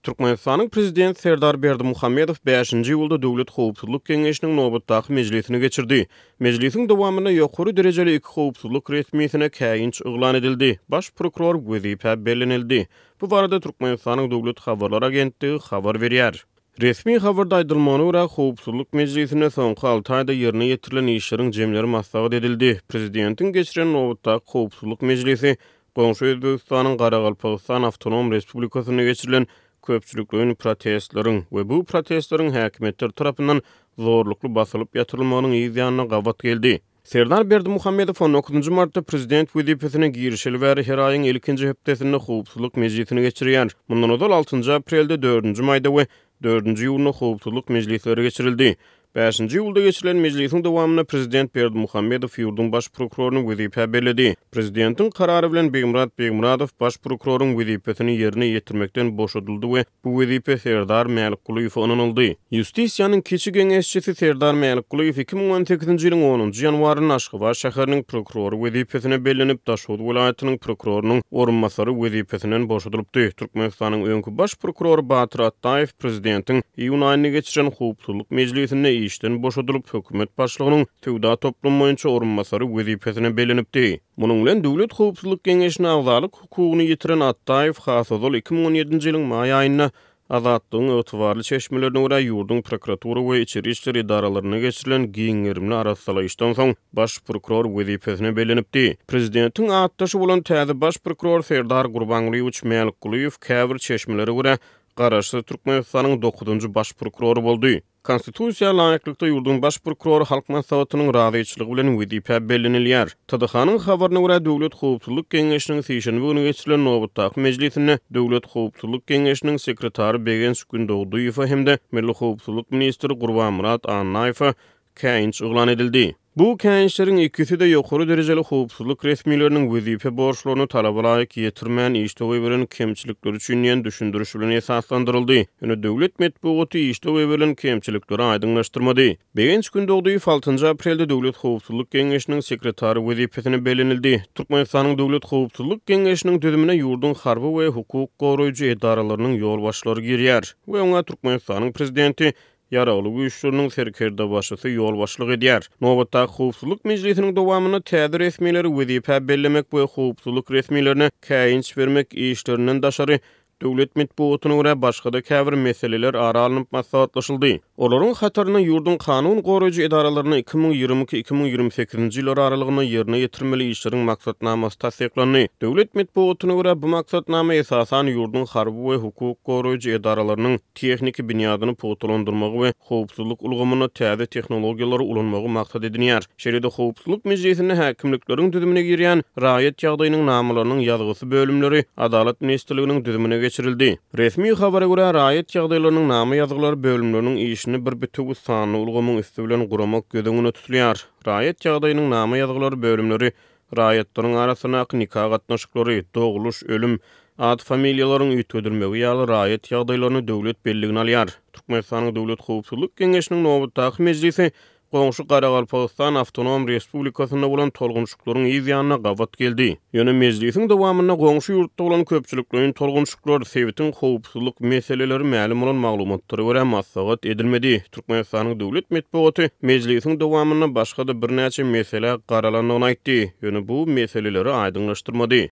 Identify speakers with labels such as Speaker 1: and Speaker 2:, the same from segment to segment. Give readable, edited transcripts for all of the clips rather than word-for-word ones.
Speaker 1: Türkmenistanyň Prezidenti Serdar Berdimuhamedow bäşinji iýulda Döwlet howpsuzlyk geňeşiniň nobatdaky mejlisini geçirdi. Mejlisiň dowamynda ýokary derejeli iki howpsuzlyk resmisine käýinç yglan edildi, baş prokuror wezipä bellenildi. Bu barada Türkmenistanyň Döwlet habarlar agentligi habar berýär. Resmi habarda aýdylmagyna görä, Howpsuzlyk mejlisinde soňky alty aýda ýerine ýetirilen işleriň jemleri maslahat edildi. Prezidentiň geçiren nobatdaky howpsuzlyk mejlisi goňşy Özbegistanyň Garagalpagystan Awtonom Respublikasynda geçirilen köpçülikleýin protestleriň we bu protestleriň häkimiýetler tarapyndan zorlukly basylyp ýatyrylmagynyň yz ýanyna gabat geldi. Serdar Berdimuhamedow on dokuzynjy martda prezident wezipesine girişeli bäri her aýyň ilkinji hepdesinde howpsuzlyk mejlisini geçirýär. Mundan ozal altynjy aprelde, dördünji maýda we dördünji iýunda howpsuzlyk mejlisleri geçirildi. Bäşinji iýulda geçirilen mejlisiň dowamynda prezident Berdimuhamedow ýurduň baş prokuroryny wezipä belledi. Prezidentiň karary bilen Begmyrat Begmyradow baş prokuroryň wezipesini ýerine ýetirmekden boşadyldy we Bu wezipe Serdar Mälikgulyýewe ynanyldy. Ýustisiýanyň kiçi geňeşçisi Serdar Mälikgulyýew 2018-nji ýylyň onunjy ýanwarynda Aşgabat şäheriniň prokurory wezipesine bellenip, Daşoguz welaýatynyň prokurorynyň orunbasary wezipesinden boşadylypdy. Türkmenistanyň öňki baş prokurory Batyr Atdaýew prezidentiň iýun aýynda geçiren howpsuzlyk mejlisinde işden boşadylyp, hökümet başlygynyň söwda toplumy boýunça orunbasary wezipesine bellenipdi. Munuň bilen Döwlet howpsuzlyk geňeşine agzalyk hukugyny ýitiren Atdaýew has ozal 2017-nji ýylyň maý aýynda Azatlygyň ygtybarly çeşmelerine görä ýurduň prokuratura we içeri işler edaralarynda geçirilen giň gerimli arassalaýyşdan soň baş prokuror wezipesine bellenipdi. Prezidentiň atdaşy bolan täze baş prokuror Serdar Gurbangulyýewiç Mälikgulyýew käbir çeşmelere görä Garaşsyz Türkmenistanyň dokuzynjy baş prokurory boldy. Konstitusiýa laýyklykda ýurduň Baş prokurory Halk Maslahatynyň razyçylygy bilen wezipä bellenilýär. TDH-nyň habaryna görä, Döwlet howpsuzlyk geňeşiniň sişenbe güni geçirilen nobatdaky mejlisinde Döwlet howpsuzlyk geňeşiniň sekretary Begenç Gündogdyýewe hem-de Milli howpsuzlyk ministri Gurbanmyrat Annaýewe käýinç yglan edildi. Bu käýinçleriň ikisi-de ýokary derejeli howpsuzlyk resmileriniň wezipe borçlaryny talaba laýyk ýetirmän işde goýberen kemçilikleri üçin diýen düşündiriş bilen esaslandyryldy. Ýöne döwlet metbugaty işde goýberilen kemçilikleri aýdyňlaşdyrmady. Begenç Gündogdyýew altynjy aprelde Döwlet howpsuzlyk geňeşiniň sekretary wezipesine bellenildi. Türkmenistanyň Döwlet howpsuzlyk geňeşiniň düzümine ýurduň harby we hukuk goraýjy edaralarynyň ýolbaşçylary girýär we oňa Türkmenistanyň Prezidenti Ýaragly Güýçleriniň serkerdebaşysy ýolbaşçylyk edýär. Nobatdaky howpsuzlyk mejlisiniň dowamynda täze resmileri wezipä bellemek we howpsuzlyk resmilerine käýinç bermek işlerinden daşary, döwlet metbugatyna görä, başga-da käbir meseleler ara alnyp maslahatlaşyldy. Olaryň hatarynda ýurduň kanun goraýjy edaralaryna 2022, 2028-nji ýyllar aralygynda ýerine ýetirmeli işleriň maksatnamasy tassyklandy. Döwlet metbugatyna görä, bu maksatnama esasan ýurduň harby we hukuk goraýjy edaralarynyň tehniki binýadyny pugtalandyrmagy we howpsuzlyk ulgamynda täze tehnologiýalary ulanmagy maksat edinýär. Şeýle-de Howpsuzlyk mejlisinde häkimlikleriň düzümine girýän raýat ýagdaýynyň namalarynyň ýazgysy bölümleri Adalat ministrliginiň düzümine geçirildi. Resmi habara görä, raýat ýagdaýlarynyň nama ýazgylary bölümleriniň işini bir bitewi sanly ulgamyň üsti bilen guramak göz öňünde tutulýar. Raýat ýagdaýynyň nama ýazgylary bölümleri Raýatlaryň arasyndaky nika gatnaşyklary, dogluş, ölüm, at-familiýalaryň üýtgedilmegi ýaly raýat ýagdaýlaryny döwlet belligine alýar. Türkmenistanyň Döwlet howpsuzlyk geňeşiniň nobatdaky mejlisi goňşy Garagalpagystan Awtonom Respublikasynda bolan tolgunşyklaryň yz ýanyna gabat geldi. Ýöne mejlisiň dowamynda goňşy ýurtda bolan köpçülikleýin tolgunşyklar, sebitiň howpsuzlyk meseleleri mälim bolan maglumatlara görä maslahat edilmedi. Türkmenistanyň döwlet metbugaty mejlisiň dowamynda başga-da birnäçe meselä garalandygyny aýtdy, ýöne bu meseleleri aýdyňlaşdyrmady.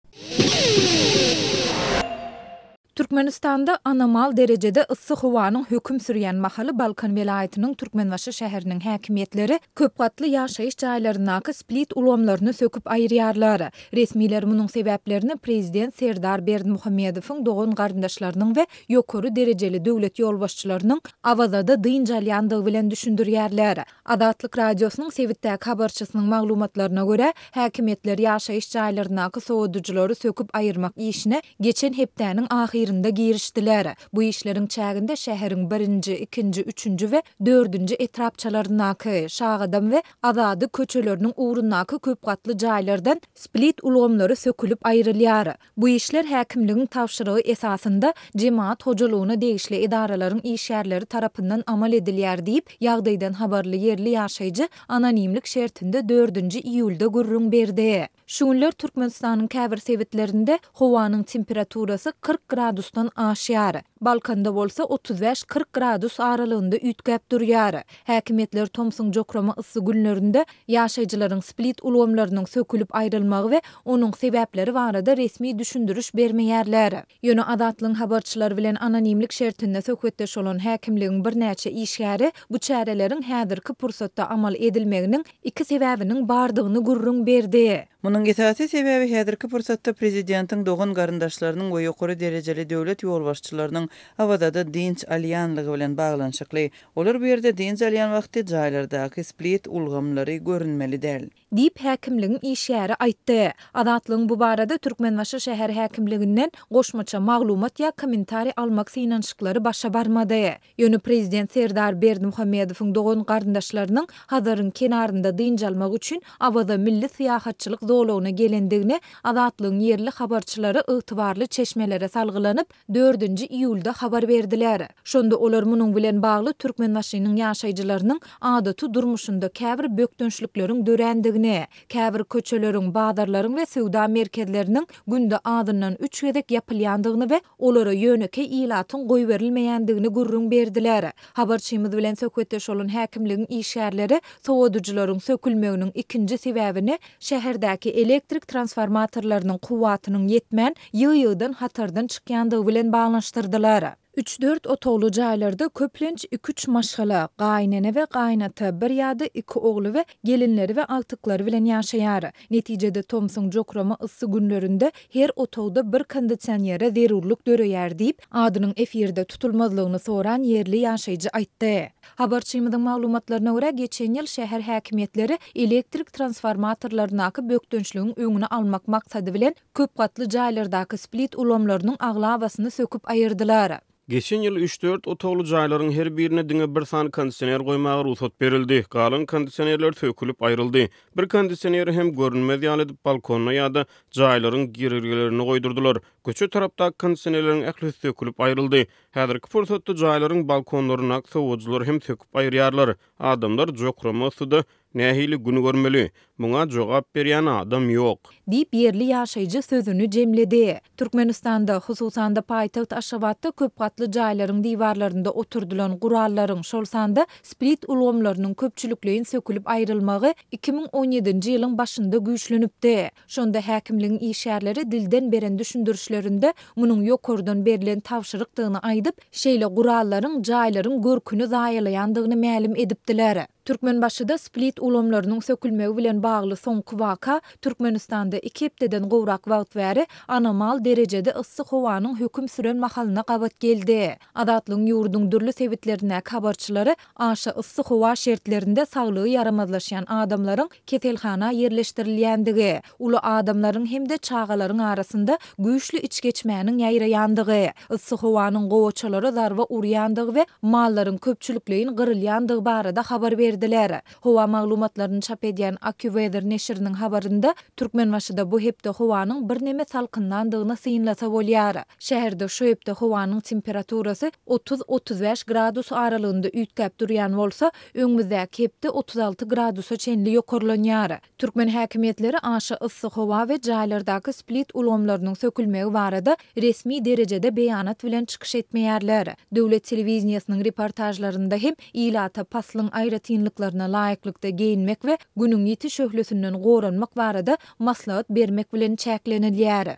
Speaker 2: Türkmenistanda anomal derejede yssy howanyň höküm sürýän mahaly Balkan welaýatynyň Türkmenbaşy şäheriniň häkimiýetleri köp gatly ýaşaýyş jaýlaryndaky split ulgamlaryny söküp aýyrýarlar. Resmiler munuň sebäplerini prezident Serdar Berdimuhamedowyň dogan-garyndaşlarynyň we ýokary derejeli döwlet ýolbaşçylarynyň Awazada dynç alýandygy bilen düşündirýärler. Azatlyk Radiosynyň sebitdäki habarçysynyň maglumatlaryna görä, häkimiýetler ýaşaýyş jaýlaryndaky sowadyjylary söküp aýyrmak işine geçen hepdäniň ahyrynda girişdiler. Bu işleriň çäginde şäheriň birinji, ikinji, üçünji we dördünji etrapçalaryndaky, Şagadam we Azady köçeleriniň ugrundaky köp gatly jaýlardan split ulgamlary sökülip aýrylýar. Bu işler häkimligiň tabşyrygy esasynda jemagat hojalygyna degişli edaralaryň işgärleri tarapyndan amal edilýär diýip, ýagdaýdan habarly ýerli ýaşaýjy anonimlik şertinde dördünji iýulda gürrüň berdi. Şu günler Türkmenistanyň käbir sebitlerinde howanyň temperaturasy 40 gradusa. gradusdan aşýar. Balkanda bolsa 35, 40 gradus aralygynda üýtgäp durýar. Häkimiýetler tomsuň jokrama yssy günlerinde ýaşaýjylaryň split ulgamlarynyň sökülip aýrylmagy we onuň sebäpleri barada resmi düşündiriş bermeýärler. Ýöne Azatlygyň habarçylary bilen anonimlik şertinde söhbetdeş bolan häkimligiň birnäçe işgäri bu çäreleriň häzirki pursatda amal edilmeginiň iki sebäbiniň bardygyny gürrüň berdi.
Speaker 3: Munuň esasy sebäbi häzirki pursatda prezidentiň dogan-garyndaşlarynyň we ýokary derejeli döwlet ýolbaşçylarynyň Awazada dynç alýanlygy bilen baglanyşykly. Olar bu ýerde dynç alýan wagty jaýlardaky split ulgamlary görünmeli däl.
Speaker 2: Diýip, häkimligiň işgäri aýtdy. Azatlygyň bu barada Türkmenbaşy şäher häkimliginden goşmaça maglumat ýa kommentariý almak synanyşyklary başa barmady. Ýöne prezident Serdar Berdimuhamedowyň dogan-garyndaşlarynyň Hazaryň kenarynda dynç almak üçin Awaza milli syýahatçylyk zolagyna gelendigini Azatlygyň ýerli habarçylary ygtybarly çeşmelere salgylanyp, dördünji iýulda habar berdiler. Şonda olar munuň bilen bagly Türkmenbaşynyň ýaşaýjylarynyň adaty durmuşynda käbir bökdençlikleriň dörändigini, käbir köçeleriň, bazarlaryň we söwda merkezleriniň günde azyndan üç gezek ýapylýandygyny we olara ýönekeý ilatyň goýberilmeýändigini gürrüň berdiler. Habarçymyz bilen söhbetdeş bolan häkimligiň işgärleri sowadyjylaryň sökülmeginiň ikinji sebäbini şäherdäki elektrik transformatorlarynyň kuwwatynyň ýetmän, ýygy-ýygydan hatardan çykýandygy bilen baglanyşdyrdylar. Üç-dört otagly jaýlarda köplenç iki-üç maşgala, gaýynene we gaýynata, bir ýa-da iki ogly we gelinleri we agtyklary bilen ýaşaýar. Netijede tomsuň jokrama yssy günlerinde her otagda bir kondisionere zerurlyk döreýär diýip, adynyň efirde tutulmazlygyny soran ýerli ýaşaýjy aýtdy. Habarçymyzyň maglumatlaryna görä, geçen ýyl şäher häkimiýetleri elektrik transformatorlaryndaky bökdençligiň öňüni almak maksady bilen, köp gatly jaýlardaky split ulgamlarynyň aglabasyny söküp aýyrdylar.
Speaker 1: Geçen ýyl üç-dört otagly jaýlaryň her birine diňe bir sany kondisioner goýmaga rugsat berildi. Galan kondisionerler sökülip aýryldy. Bir kondisioneri hem görünmez ýaly edip balkonda ýa-da jaýlaryň girelgelerinde goýdurdylar. Köçe tarapdaky kondisionerleriň ählisi sökülip aýryldy. Häzirki pursatda jaýlaryň balkonlaryndaky sowadyjylary hem söküp aýyrýarlar. Adamlar jokrama yssyda nähili gün görmeli? Muňa jogap berýän adam ýok.
Speaker 2: Diýip, ýerli ýaşaýjy sözüni jemledi. Türkmenistanda, hususan-da, paýtagt Aşgabatda köp gatly jaýlaryň diwarlarynda oturdylan gurallaryň, şol sanda split ulgamlarynyň köpçülikleýin sökülip aýrylmagy 2017-nji ýylyň başynda güýçlenipdi. Şonda häkimligiň işgärleri dilden beren düşündirişlerinde munuň ýokardan berlen tabşyrykdygyny aýdyp, şeýle gurallaryň jaýlaryň görküni zaýalaýandygyny mälim edipdiler. Türkmenbaşyda split ulgamlarynyň sökülmegi bilen bagly soňky waka Türkmenistanda iki hepdeden gowrak wagt bäri anomal derejede yssy howanyň höküm süren mahalyna gabat geldi. Azatlygyň ýurduň dürli sebitlerindäki habarçylary aşa yssy howa şertlerinde saglygy ýaramazlaşýan adamlaryň keselhana ýerleşdirilýändigi, uly adamlaryň hem-de çagalaryň arasynda güýçli içgeçmäniň ýaýraýandygy, yssy howanyň gowaçalara zarba urýandygy we mallaryň köpçülikleýin gyrylýandygy barada habar berdiler. Howa maglumatlaryny çap edýän AccuWeather neşiriniň habarynda Türkmenbaşyda bu hepde howanyň birneme salkynlandygyny synlasa bolýar. Şäherde şu hepde howanyň temperaturasy 30, 35 gradus aralygynda üýtgäp durýan bolsa, öňümizdäki hepde 36 gradusa çenli ýokarlanýar. Türkmen häkimiýetleri aşa yssy howa we jaýlardaky split ulgamlarynyň sökülmegi barada resmi derejede beýanat bilen çykyş etmeýärler. Döwlet telewideniýesiniň reportažlarynda hem ilata paslyň aýratynlyklaryna laýyklykda geýinmek we Günüň ýiti şöhlesinden goranmak barada maslahat bermek bilen çäklenilýär.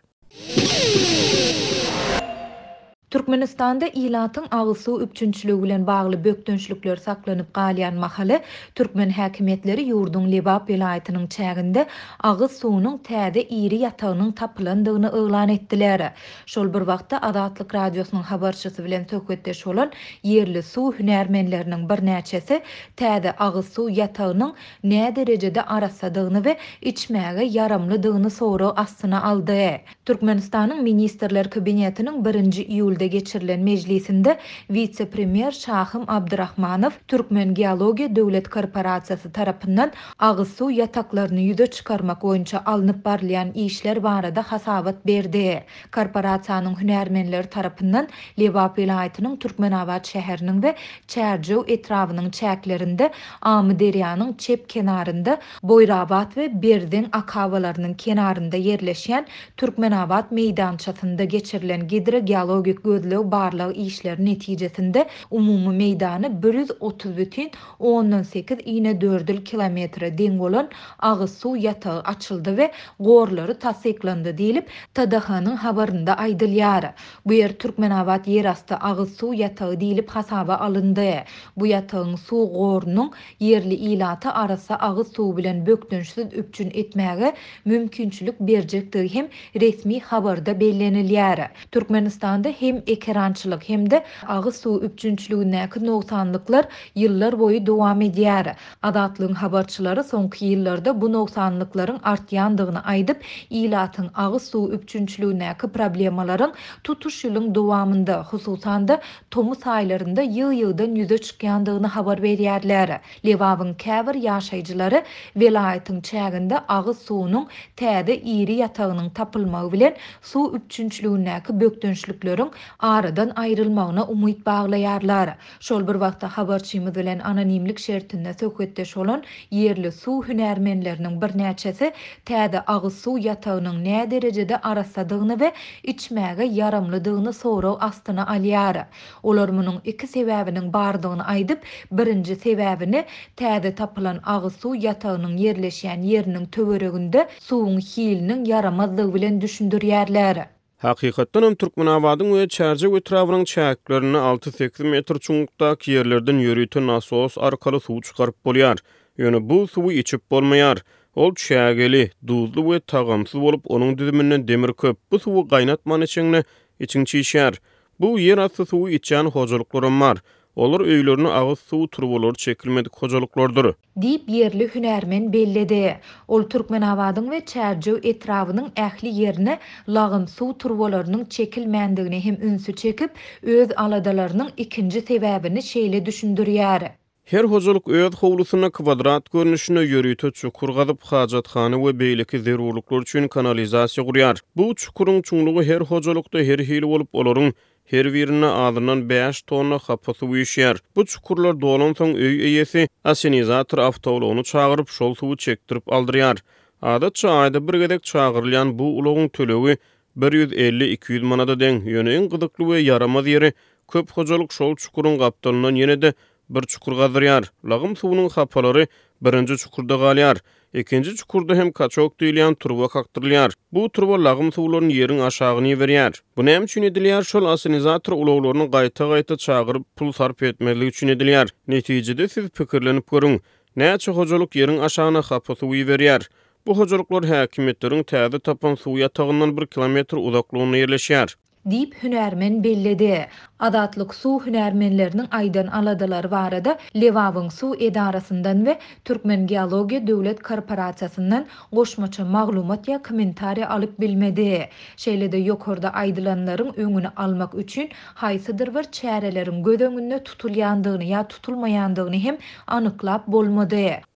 Speaker 2: Türkmenistanda ilatyň agyz suw üpjünçiligi bilen bagly bökdençlikler saklanyp galýan mahaly, türkmen häkimiýetleri ýurduň Lebap welaýatynyň çäginde agyz suwunyň täze iri ýatagynyň tapylandygyny yglan etdiler. Şol bir wagtda, Azatlyk Radiosynyň habarçysy bilen söhbetdeş bolan ýerli suw hünärmenleriniň birnäçesi täze agyz suw ýatagynyň näderejede arassadygyny we içmäge ýaramlydygyny sorag astyna aldy. Türkmenistanyň Ministrler Kabinetiniň birinji iýulda. iýulda geçirilen mejlisinde wise-premýer Şahym Abdyrahmanow Türkmengeologiýa döwlet korporasiýasy tarapyndan agyz suw ýataklaryny ýüze çykarmak boýunça alnyp barylýan işler barada hasabat berdi. Korporasiýanyň hünärmenleri tarapyndan Lebap welaýatynyň Türkmenabat şäheriniň we Çärjew etrabynyň çäklerinde Amyderýanyň çep kenarynda Boýrabat we Berzeň akabalarynyň kenarynda ýerleşýän Türkmenabat meýdançasynda geçirilen gidrogeologik gözleg-barlag işleri netijesinde umumy meýdany 130 bütin ondan sekiz inedördül kilometre deň bolan agyz suw ýatagy açyldy we gorlary tassyklandy diýlip, TDH-nyň habarynda aýdylýar. Bu ýer Türkmenabat ýerasty agyz suw ýatagy diýlip hasaba alyndy. Bu ýatagyň suw gorunyň ýerli ilaty arassa agyz suwy bilen bökdençsiz üpjün etmäge mümkinçilik berjekdigi hem resmi habarda bellenilýär. Türkmenistanda hem ekerançylyk, hem-de agyz suwy üpjünçiligindäki nogsanlyklar ýyllar boýy dowam edýär. Azatlygyň habarçylary soňky ýyllarda bu nogsanlyklaryň artýandygyny aýdyp, ilatyň agyz suwy üpjünçiligindäki problemalaryň tutuş ýylyň dowamynda, hususan-da, tomus aýlarynda ýygy-ýygydan ýüze çykýandygyny habar berýärler. Lebabyň käbir ýaşaýjylary welaýatyň çäginde agyz suwunyň täze iri ýatagynyň tapylmagy bilen suw üpjünçiligindäki bökdençlikleriň aradan aýrylmagyna umyt baglaýarlar. Şol bir wagtda habarçymyz bilen anonimlik şertinde söhbetdeş bolan ýerli suw hünärmenleriniň birnäçesi täze agyz suw ýatagynyň näderejede arassadygyny we içmäge ýaramlydygyny sorag astyna alýar. Olar munuň iki sebäbiniň bardygyny aýdyp, birinji sebäbini täze tapylan agyz suw ýatagynyň ýerleşýän ýeriniň töwereginde suwuň hiliniň ýaramazdygy bilen düşündirýärler.
Speaker 1: Hakykatdanam Türkmenabadyň we Çärjew etrabynyň çäklerinde alty-sekiz metr çuňlukdaky ýerlerden ýörite nasos arkaly suw çykaryp bolýar. Ýöne bu suwy içip bolmaýar. Ol çägeli, duzly we tagamsyz bolup, onuň düzüminde demir köp. Bu suwy gaýnatman içeňde, içiň çişýär. Bu ýerasty suwy içýän hojalyklaram bar. Olar öýlerine agyz suw turbalary çekilmedik hojalyklardyr.
Speaker 2: Diýip, ýerli hünärmen belledi. Ol Türkmenabadyň we Çärjew etrabynyň ähli ýerine lagym suw turbalarynyň çekilmändigine hem ünsi çekip, öz aladalarynyň ikinji sebäbini şeýle düşündirýär.
Speaker 1: Her hojalyk öz howlusynda kwadrat görnüşinde ýörite çukur gazyp, hajathana we beýleki zerurlyklar üçin kanalizasiýa gurýar. Bu çukuryň çuňlugy her hojalykda her hili bolup, olaryň her birinde azyndan bäş tonna hapa suw üýşýär. Bu çukurlar dolansoň, öý eýesi assenizator awtoulagyny çagyryp, şol suwy çekdirip aldyrýar. Adatça, aýda bir gezek çagyrylýan bu ulagyň tölegi 150-200 manada deň. Ýöne iň gyzykly we ýaramaz ýeri, köp hojalyk şol çukuryň gapdalyndan ýene-de bir çukur gazdyrýar. Lagym suwunyň hapalary birinji çukurda galýar. Ikinji çukurda hem kaçok diýilýän turba kakdyrylýar. Bu turba lagym suwlaryny ýeriň aşagyna iberýär. Bu näme üçin edilýär? Şol assenizator ulaglaryny gaýta-gaýta çagyryp pul sarp etmezlik üçin edilýär. Netijede siz pikirlenip görüň. Näçe hojalyk ýeriň aşagyna hapa suw iberýär? Bu hojalyklar häkimiýetleriň täze tapan suw ýatagyndan bir kilometr uzaklygynda ýerleşýär.
Speaker 2: Diýip, hünärmen belledi. Azatlyk suw hünärmenleriniň aýdan aladalary barada Lebabyň suw edarasyndan we Türkmengeologiýa döwlet korporasiýasyndan goşmaça maglumat ýa kommentariýa alyp bilmedi. Şeýle-de ýokarda aýdylanlaryň öňüni almak üçin haýsydyr bir çäreleriň göz öňünde tutulýandygyny ýa tutulmaýandygyny hem anyklap bolmady.